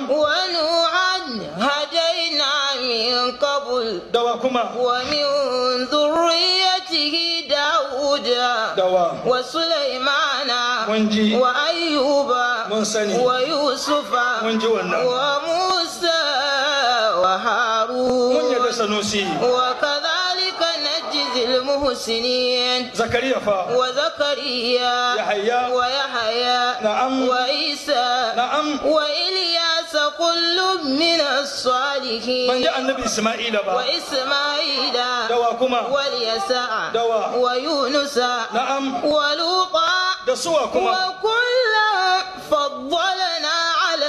Na'am. ونوحا هدينا من قبل. Dawa kuma? ومن ذريته داود Dawa? وسليمان Mun ji. وأيوب Mun sani. ويوسف Mun ji wannan. وموسى Mun وهارون. yadda, Sanusi. وكذلك نجزي المحسنين. Zakariya fa? وزكريا Yahaya. ويحيى Na'am. وعيسى Na'am. وإلياس، كل من Ban الصالحين. ji Annabi Isma'ila ba. وإسماعيل Dawa kuma? واليسع Dawa? ويونس Na'am. ولوطا. Da suwa kuma? وكلا فضلنا على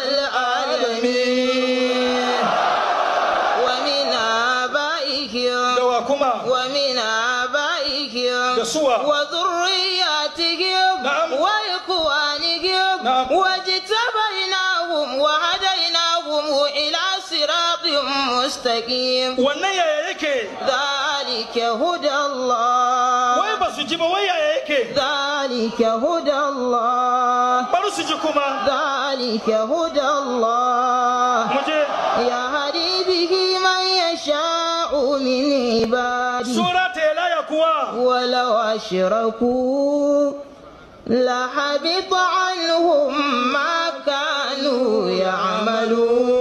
العالمين. ومن آبائهم Dawa kuma? ومن آبائهم Da suwa? وذرياتهم نعم. وإخوانهم. نعم. واجتبيناهم وهديناهم إلى صراط مستقيم. Wannan yaya yake? ذلك هدى الله. Wai ba su ji ba, wai yaya yake? ذلك هدى الله. Bari su ji kuma. ذلك هدى الله. Mu je. يهدي به من يشاء من عباده. Sura ta Elaya kuwa? ولو أشركوا لحبط عنهم ما كانوا يعملون.